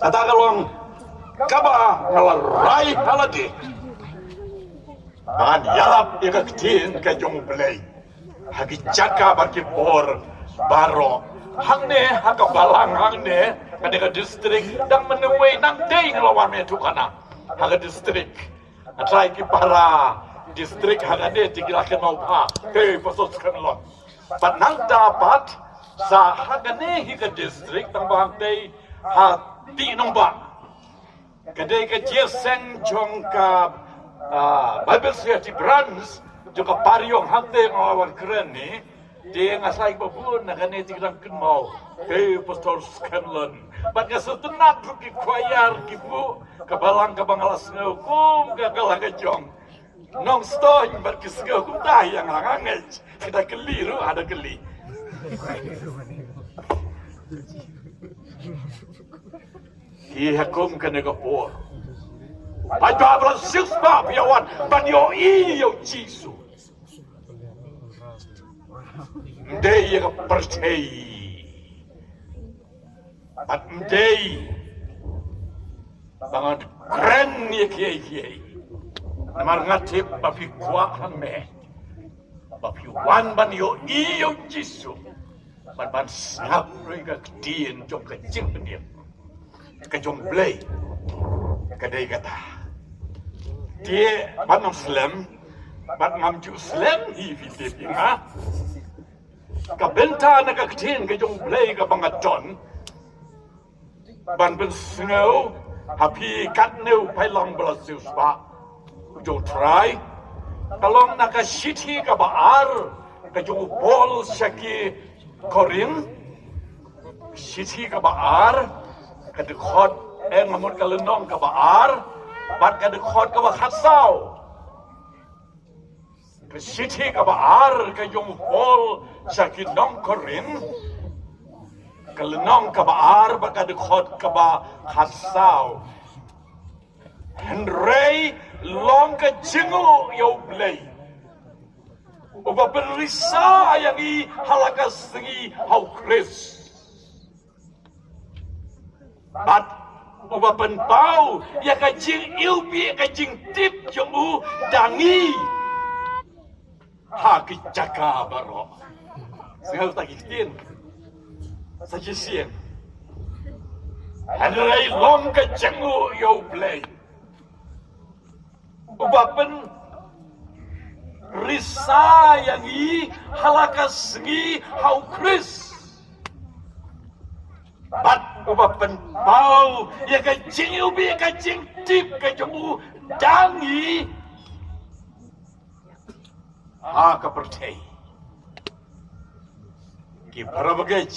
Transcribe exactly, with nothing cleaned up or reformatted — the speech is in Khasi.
Kata ka long kaba nga la rai ha lade ban ïalap ïa ka ktien ka jong U Blei ha ki jaka bad ki por baroh. Hangne ha ka balang hangne, kane ka district, dang mynwei nangtei nga la wan mynta kana ha ka district. Nga trai ki para district ha kane te ki la kynmaw bha, hei Pastor Skanlon. Bad nangta pat sa ha kane hi ka district tang ba hangtei ha Tihnongbah. Ka dei ka jingïaseng jong ka, ah, Bible Society Branch jong ka Pariong, hangtei nga wan kren ne. Te nga sa ïa ba bun na kane te ki dang kynmaw, hei Pastor Scanlon. Bad nga sngewtynnat ruh ki choir ki buh ka balang kaba nga la sngew kum ka, ka la ka jong Nongstoiñ, bad ki sngew kumta ïa nga, nga ngeit. Ka da kylli ruh, ha da kylli. Ki ha kum kane ka por. Paidbah ba la siewspah ïa wan ban ïohi ïa u Jisu. Ym dei ïa ka pyrthei. Bad ym dei ba ngan kren ïa kiei kiei. Namar nga tip ba phi kwah hangne ba phi wan ban ïohi ïa u Jisu. Bad ban sngap ruh ïa ka ktien jong ka jingpynim. Ka jong U Blei ka dei kata. Te bad ngam slem, bad ngam ju slem hi, phi tip ïa nga. Ka bynta na ka ktien ka jong U Blei kaba nga don ban pynsngew ha phi katne u paidlang ba la siewspah u jong U Trai. Ka long na ka shithi kaba ar ka jong u Paul sha ki Korinth. Shithi kaba ar, ka dkhot, eh, nga mut ka lynnong kaba ar bad ka dkhot kaba khatsaw. Ka shithi kaba ar ka jong u Paul sha ki nong Korinth, ka lynnong kaba ar bad ka dkhot kaba khatsaw. Hynrei long ka jingnguh ïa U Blei uba pynrisa ïa ngi ha la ka sngi ha u Khrist. Bad uba pynpaw ïa ka jingiwbih, ka jingtip jong u da ngi ha ki jaka baroh. Sngewthuh ki ktien sa shisien. Hynrei long ka jingnguh ïa U Blei uba pynrisa ïa ngi ha la ka sngi ha u Khrist. Bad uba pynpaw ïa ka jingiwbih, ka jingtip ka jong u da ngi ha ka pyrthei. Ki para bangeit.